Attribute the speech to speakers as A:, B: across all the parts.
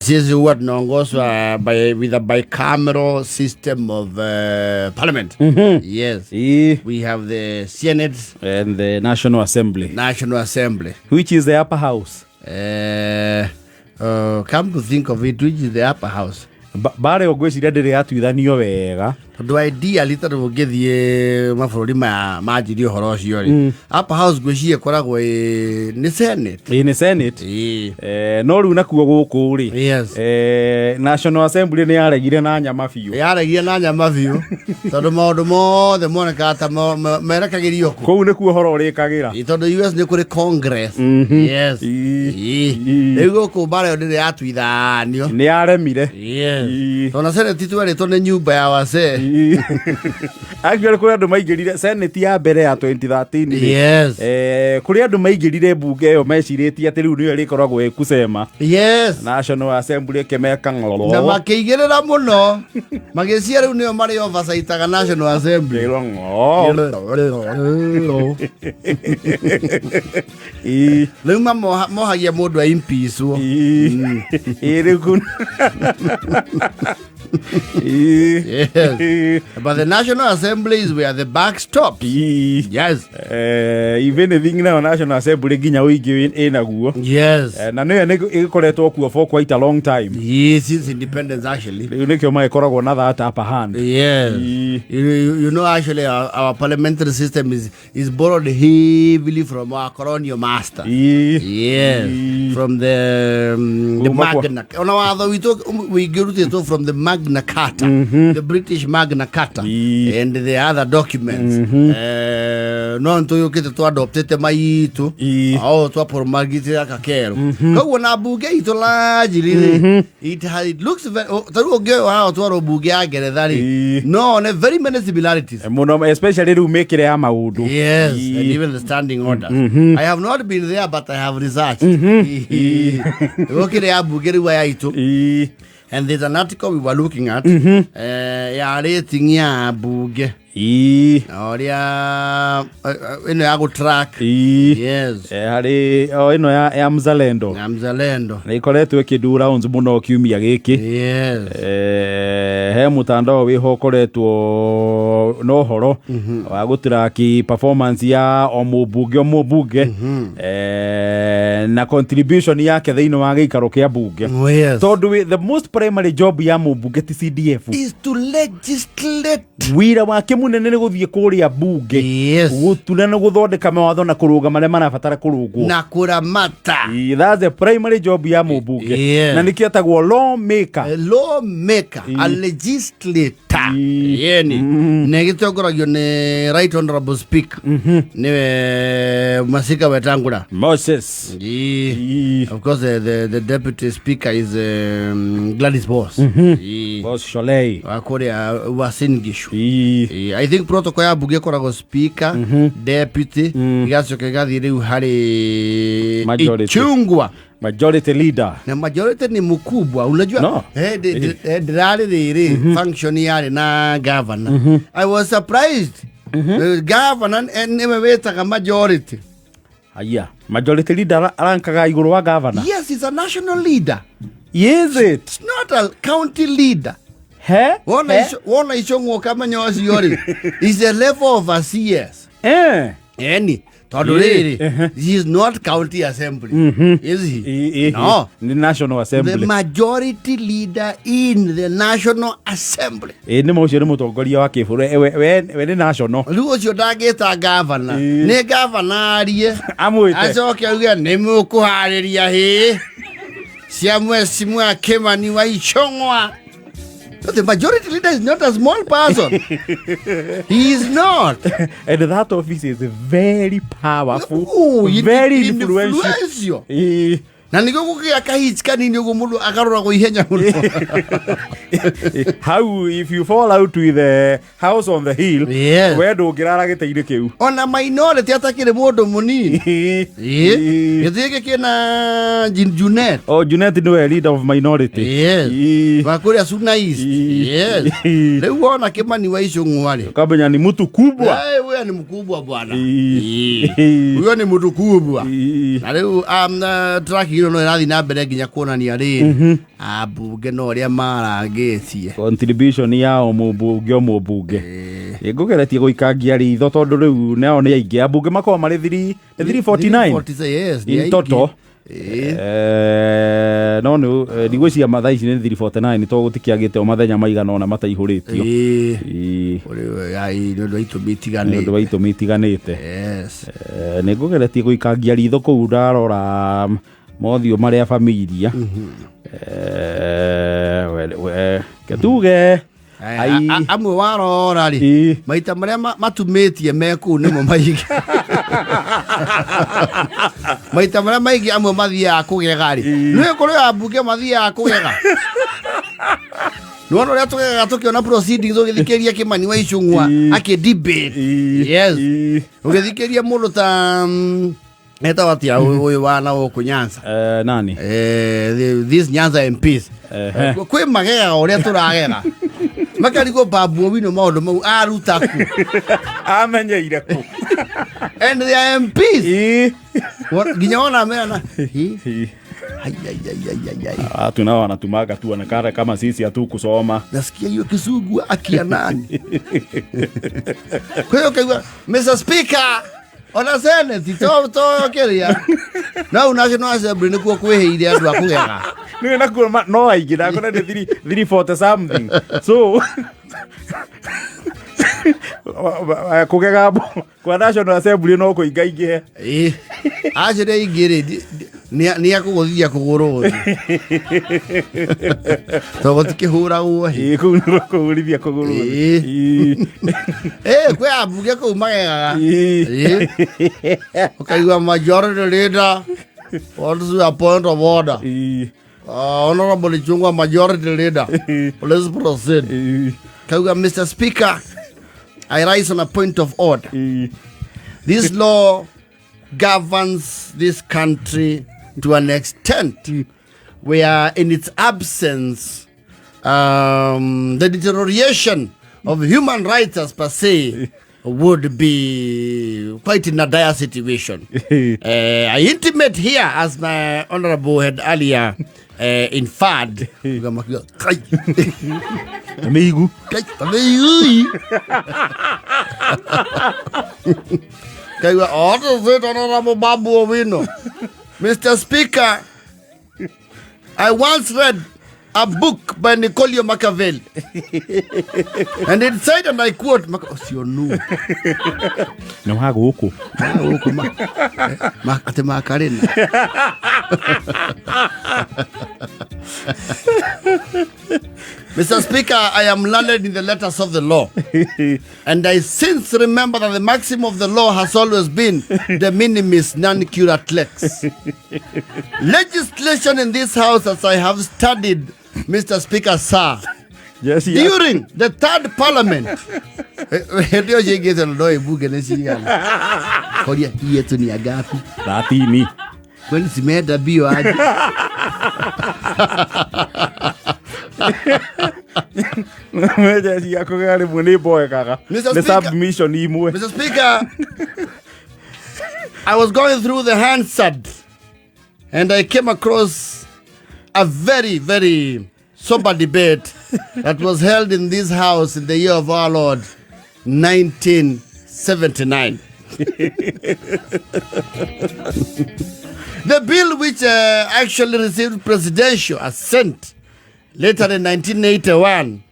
A: Sisi huwa tunaongozwa with a bicameral system of parliament. Yes. We have the Senate
B: and the National Assembly.
A: National Assembly.
B: Which is the upper house?
A: Come to think of it, which is the upper house?
B: Mbara ĩyo ngwĩciria ndĩrĩ yatuithanio wega.
A: Tondũ ideally, tondũ ũngĩthiĩ mabũrũri maya manjirie ũhoro ũcio rĩ, upper house ngwĩciria ĩkoragwo nĩ Senate.
B: Ĩ, nĩ Senate.
A: Ĩĩ.
B: No rĩu nakuo gũkũ rĩ, National Assembly nĩ yaregire na nyama biũ.
A: Yaregie na nyama biũ, tondũ maũndũ mothe monekaga ta merekagĩrio kũ.
B: Kũu nĩkuo ũhoro ũrĩkagĩra.
A: Ĩ, tondũ US nĩ kũrĩ Congress. Yes. Ĩ. Rĩu gũkũ mbara ĩyo ndĩrĩ yatuithanio.
B: Nĩ yaremire.
A: Yes. Tondũ na Senate twerĩtwo nĩ nyumba ya wazee.
B: Actually, kũrĩ andũ maingĩrire Senate ya mbere ya 2013 rĩ. Kũrĩ andũ maingĩrire mbunge ĩyo mecirĩtie atĩ rĩu nĩyo ĩrĩkoragwo ĩkucema. National Assembly ĩkĩmeka
A: Na
B: ng'oro.
A: Makĩigĩrĩra mũno, magĩcia rĩu nĩo marĩ oversightaga National Assembly.
B: Ĩrwo ng'o.
A: Rĩu mohagia mũndũ aimpicwo.
B: Ĩ, rĩu
A: Yes. But the National Assembly is where the buck stops. Yes.
B: If anything, nayo National Assembly nginya ũingĩ ĩnaguo. Na nĩyo ĩgĩkoretwo kuo for quite a long time.
A: Yes, since independence, actually.
B: Rĩu nĩkĩo magĩkoragwo na that upper hand.
A: Yes. Actually, our parliamentary system is borrowed heavily from our colonial master. Yes. From the
B: Kuma kwa-
A: Magna. Ona watho witũ wĩingĩ from the Magna Carta, the British Magna Carta, and the other documents. No ntũyũkĩte twadoptĩte maitũ o twapromulgate gaka kerũ, koguo na mbunge itũ largely rĩ, it looks very, oh, ta rĩu ũngĩoywo haha ũtwarwo mbunge ya Ngeretha rĩ, no one very many similarities.
B: Mũno, especially rĩu mĩkĩre ya maũndũ.
A: Yes, and even the standing orders. I have not been there, but I have researched. Gũkĩrĩ ya mbunge rĩu aya itũ. And there's an article we were looking at, ya rating ya mbunge. Na ũrĩa ĩno ya gũtrack. Yes.
B: Harĩ o ĩno ya Mzalendo.
A: Ya Mzalendo.
B: Nĩ ĩkoretwo ĩkĩndu rounds mũno kiumia gĩkĩ. He mũtandao wĩho ũkoretwo na ũhoro wa gũtraki performance ya o mũmbunge o mũmbunge, na contribution yake thĩinĩ wa gĩikaro kĩa mbunge.
A: Oh, yes.
B: Tondũ the most primary job ya mũmbunge ti CDF.
A: Is to legislate.
B: Wĩra wake mũnene nĩ gũthiĩ kũrĩa mbunge, gũtura na gũthondeka mawatho na kũrũnga marĩa marabatara kũrũngwo.
A: Na kũramata.
B: That's the primary job ya mũmbunge. Na nĩkĩo etagwo lawmaker.
A: A lawmaker, a legislator. Yeni. Na gĩtongoragio nĩ Right Honorable Speaker. Nĩwe Masika Wetangula.
B: Moses.
A: Of course, the deputy speaker is Gladys Boss.
B: Boss Sholei.
A: Wa kũrĩa Uasin Gishu. I think protocol ya mbunge ĩkoragwo speaker, deputy, igacoka ĩgathiĩ rĩu harĩ
B: Majority.
A: Ichungwa.
B: Majority leader.
A: Na majority ni mkubwa, unajua.
B: No.
A: Ndĩrarĩ rĩrĩ function yarĩ na governor. I was surprised. Governor nĩwe wĩtaga majority.
B: Haya, majority leader arankaga igũrũ wa governor?
A: Yes, he's a national leader.
B: Is it?
A: It's not a county leader.
B: He?
A: Wona
B: He?
A: Wona Ichung'wa kamenya ũcio rĩ, is a level of a CS. Eni tondũ rĩrĩ, he is not county assembly, is he? No.
B: Nĩ National
A: The
B: Assembly.
A: majority leader in the National Assembly.
B: Ĩ, nĩ ma, ũcio nĩ mũtongoria wa kĩbũrũri. We nĩ national.
A: Rĩu ũcio ndangĩta gavana. Nĩ gavana arie,
B: Amwĩte.
A: acoke auge nĩ mũkũharĩria hĩ cia Mheshimiwa Kimani wa Ichung'wa. No, the majority leader is not a small person. He is not.
B: And that office is very powerful.
A: Oh,
B: very influential.
A: influential.
B: Ĩ.
A: Na nĩguo gũkĩgĩa kahits kanini ũguo, mũndũ akaroragwo ihenya mũno.
B: How if you fall out with the house on the hill, we ndũngĩrara gĩtĩ-inĩ kĩu.
A: Ona minority atakĩrĩ mũndũ mũnini.
B: Ĩ.
A: Gĩtĩ gĩkĩ kĩna Junet.
B: Oh, Junet nĩwe leader of minority.
A: Yes.
B: Ĩ.
A: Wa kũrĩa Suna East.
B: Ĩ.
A: Yes. Rĩu wona Kimani wa Ichung'wa rĩ,
B: Kamenya ni mtu kubwa.
A: Eh, huyo ni mkubwa bwana.
B: Ĩ.
A: Huyo ni mtu kubwa.
B: Ĩ.
A: Na rĩu tracking Ĩno no ĩrathiĩ na mbere nginya kuonania rĩrĩ, ambunge no ũrĩa marangĩtie.
B: Contribution ya o mũmbunge o mũmbunge. Ngũgeretie gũikangia ritho tondũ rĩu nao nĩ aingĩ, ambunge makoragwo marĩ 3, nĩ 349.
A: 346, yes, nĩ
B: in
A: aingĩ.
B: Total. No nĩ ndigwĩciria mathaa ici nĩ 349 to gũtikĩagĩte o mathenya maigana ona mataihũrĩtio.
A: Nĩ ũndũ wa itũmi
B: Nĩ ũndũ
A: itiganĩte.
B: Wa itũmi itiganĩte. Nĩ ngũgeretie gũikangia ritho kũu, ndarora mothiũ marĩa bamiria. Ketuge Ai.
A: Amwe warora rĩ, maita marĩa matumĩtie me kũu nĩmo maingĩ. Maita marĩa maingĩ amwe mathiaga kũgega rĩ, nĩ kũrĩ ambunge mathiaga kũgega. Nĩwona ũrĩa tũgegaga tũkĩona proceedings, ũgĩthikĩrĩria Kĩmani wa Icũng'wa akĩ debate. Yes. Ũgĩthikĩrĩria mũndũ ta etagwo atĩa ũyũ wa na gũkũ Nyanza?
B: Nani?
A: These Nyanza MPs. Kwĩ magegaga ũrĩa tũragega, makarigwo Babu Owino maũndũ mau aruta ku?
B: Amenyeire kũ?
A: And they are MPs. Nginya wona merana. Ai, ai, ai, ai, ai, ai.
B: Watu nao wanatumanga tuonekane kama sisi hatukusoma.
A: Nasikia hiyo kizungu akia nani? Kwa hiyo kaigua, "Mr. Speaker," ona Senate to kiria no National Assembly nĩkuo kwĩhĩire andũ a kũgega.
B: Nĩ nakuo no aingĩ ndakona nĩ 340 something, so kũgega kwa National Assembly no kũingaingĩhe.
A: Ĩĩ, acio nĩ aingĩ rĩ, nĩ akũgũthithia kũgũrũ thĩ to gũtikĩhũragwo
B: Ĩĩ, kũu nĩ kũhũrithia kũgũrũ.
A: Ĩĩ. Ĩĩ, kwĩ ambunge kũu magegaga. Ĩĩ. Ũkaigua, "Majority leader, what is your point of order?" "Honorable Ichung'wah, majority leader, please proceed." Kauga, "Mr. Speaker, I rise on a point of order. This law governs this country to an extent where, in its absence, the deterioration of human rights as per se would be quite in a dire situation. I intimate here, as my honorable had earlier inferred," Kai,
B: Mĩigu.
A: Kai, tameiui. Kaigua, "What is it, Honorable Babu Owino?" "Mr. Speaker, I once read a book by Niccolò Machiavelli. And it said, and I quote," ũcio nũ?
B: Nĩ wa gũkũ.
A: Gũkũ atĩ makarĩna. "Mr. Speaker, I am learned in the letters of the law. And I since remember that the maxim of the law has always been de minimis non curat lex. Legislation in this house, as I have studied, Mr. Speaker, sir, during the third parliament," hĩndĩ ĩyo ciaingĩte na ndoĩ bunge nĩ cigana, koria hii yetu ni ya ngapi?
B: 13.
A: Kwani zimeenda mbio aje?"
B: Jeshi ya kũgega rĩmwe nĩ mboekaga.
A: Mr.
B: Nĩ
A: Speaker.
B: submission imwe.
A: "Mr. Speaker, I was going through the Hansard and I came across a very, very sober debate that was held in this house in the year of our Lord, 1979. The bill, which actually received presidential assent later in 1981,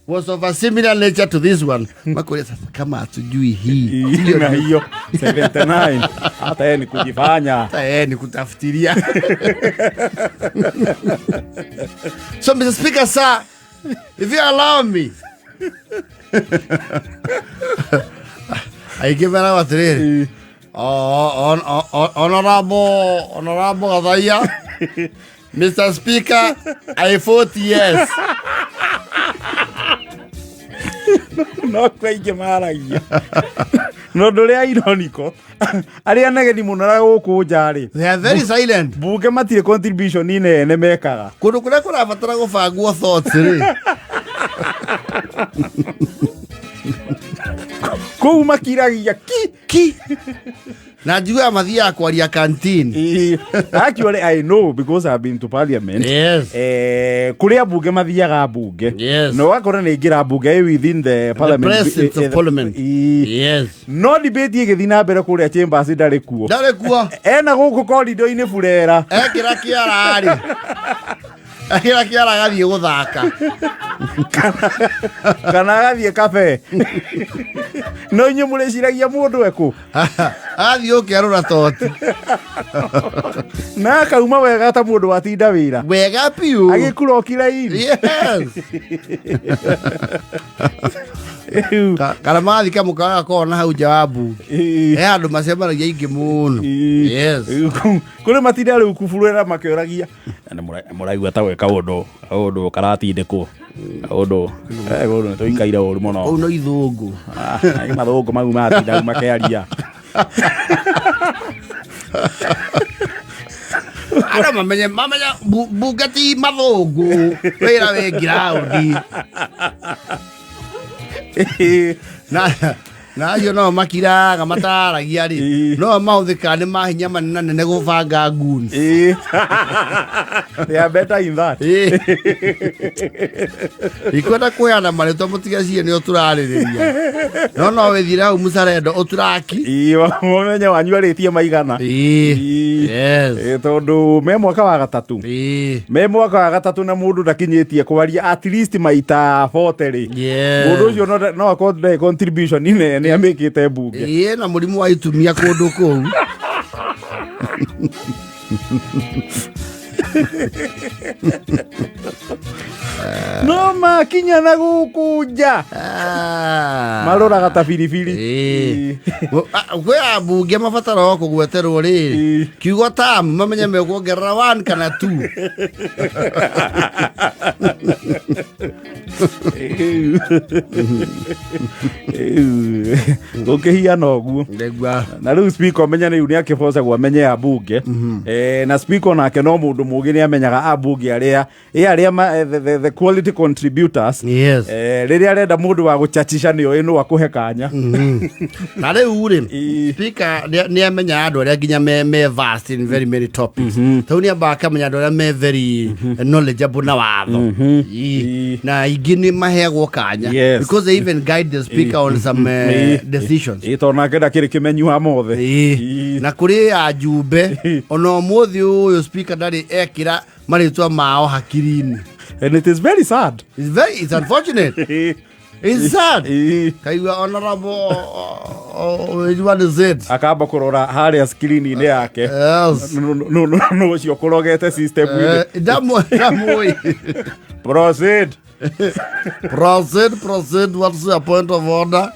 A: was of a similar nature to this one." Makoria sasa kama hatujui hii
B: Hii na hiyo 79 hata yeye ni kujifanya.
A: Hata yeye ni kutafutiria. "So, Mr. Speaker, sir, if you allow me," aikĩmera atĩrĩrĩ, "Honorable Gathaiya, Mr. Speaker, I vote yes."
B: No kwĩ aingĩ maragia na ũndũ ũrĩa ironico, arĩa negeni mũno na gũkũ nja rĩ,
A: They are very silent.
B: Bunge matirĩ contribution nene mekaga.
A: Kũndũ kũrĩa kũrabatara gũbangwo thoughts rĩ,
B: Kũu makiragia ki.
A: Ki. Na njiguaga mathiaga kwaria canteen.
B: Actually, I know because I've been to parliament. Kũrĩ ambunge mathiaga mbunge na ũgakora nĩ aingĩra mbunge within the parliament.
A: Presence of parliament.
B: No debate ĩgĩthiĩ na mbere kũrĩa chambers ndarĩ kuo.
A: Ndarĩ kuo.
B: Ena gũkũ korido-inĩ burera.
A: Ekĩra kĩara rĩ, ekĩra kĩara agathiĩ gũthaka.
B: Kana agathiĩ kabe, no inyuĩ mũrĩciragia mũndũ ekũ.
A: Agathiĩ gũkerũra toti.
B: Na akauma wega ta mũndũ watinda wĩra.
A: Wega piũ.
B: Agĩkuroki raini.
A: Yes. Kana magathiĩ kamũkawa gakoragwo na hau nja wa mbunge. He handũ macemanagia aingĩ mũno. Yes.
B: Kũrĩ matinda rĩu kuburĩra makĩũragia. Na nĩ mũraigua ta gwĩ kaũndũ karatindĩkwo, kaũndũ nĩ tũikaire ũru mũno.
A: Kũu no ithũngũ.
B: Ah, ai mathũngũ mau matinda rĩu makĩaria.
A: Andũ mamenye mbunge ti mathũngũ, wĩra wĩ ngiraũndi. Na acio no makiraga mataragia rĩ, no mahũthĩkaga nĩ mahinya manene gũbanga goons.
B: They are better in that.
A: Ikwenda kũheana marĩtwa mũtigacie nĩo tũrarĩrĩria, no no wĩthiĩre hau mũcarendo ũturaki.
B: Mũmenye wanyu arĩtie maigana. Tondũ me mwaka wa gatatũ, me mwaka wa gatatũ na mũndũ ndakinyĩtie kwaria at least maita 40 rĩ, mũndũ ũcio no akorwo ndarĩ contribution nene amĩkĩte mbunge.
A: Ĩĩ, na mũrimũ wa itumia kũndũ kũu.
B: No makinya na gũkũ nja maroraga ta biribiri.
A: Kwĩ ambunge mabataraga kũgweterwo rĩrĩ kiugo tam mamenye mekuongerera 1 kana 2.
B: Gũkĩhiana ũguo.
A: Ndegua.
B: Na rĩu speaker omenya rĩu nĩ akĩbocagwo amenye ambunge. Na speaker nake no mũndũ mũgĩ nĩ amenyaga ambunge arĩa ĩ arĩa the quality contributors. Rĩrĩa arenda mũndũ wa gũchachisha nĩ oĩ nũ akũhe kanya.
A: Na rĩu rĩ, speaker nĩ amenya andũ arĩa nginya me vast in very many topics, tondũ nĩ ambaga akamenya andũ arĩa me very knowledgeable na watho. Na ingĩ nĩ maheagwo kanya because they even guide the speaker on some decisions.
B: Ĩ, tondũ nake ndakĩrĩ kĩmenyi wa mothe.
A: Na kũrĩ ajumbe ona ũmũthĩ ũyũ speaker ndarĩ ekĩra marĩtwa mao hakiri-inĩ.
B: And it is very sad.
A: It's unfortunate. It's sad. Kaigua honorable, which one is it?
B: Akamba kũrora harĩa screen-inĩ yake. No ũcio kũrogete system-inĩ.
A: Ndamũĩ.
B: Proceed.
A: Proceed, proceed. What's your point of order?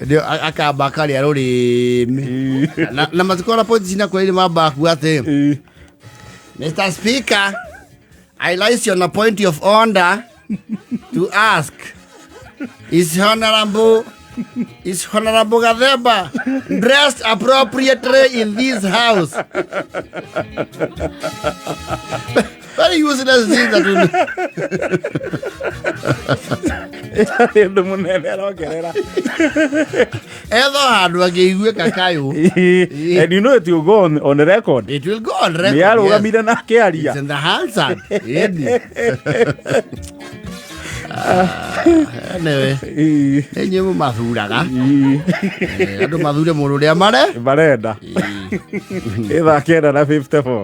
A: Ndio akamba akarĩa rũrĩmĩ. Na matikorwo na point cina kwĩrĩ mambaga kuga atĩ, Mr. Speaker, I rise on a point of order to ask, is Honorable Gathemba dressed appropriately in this house? Very useless thing that will
B: Ũndũ mũnene arongerera.
A: Etho handũ angĩiguĩka kayũ.
B: And you know it will go on record.
A: It will go on record.
B: Nĩ
A: Yes.
B: arũgamire na akĩaria.
A: It's in the Hansard. Ĩni. Anyway, inyuĩ mũmathuraga. Andũ mathure mũndũ ũrĩa mare
B: Marenda. Ĩ thaa 9 na 54.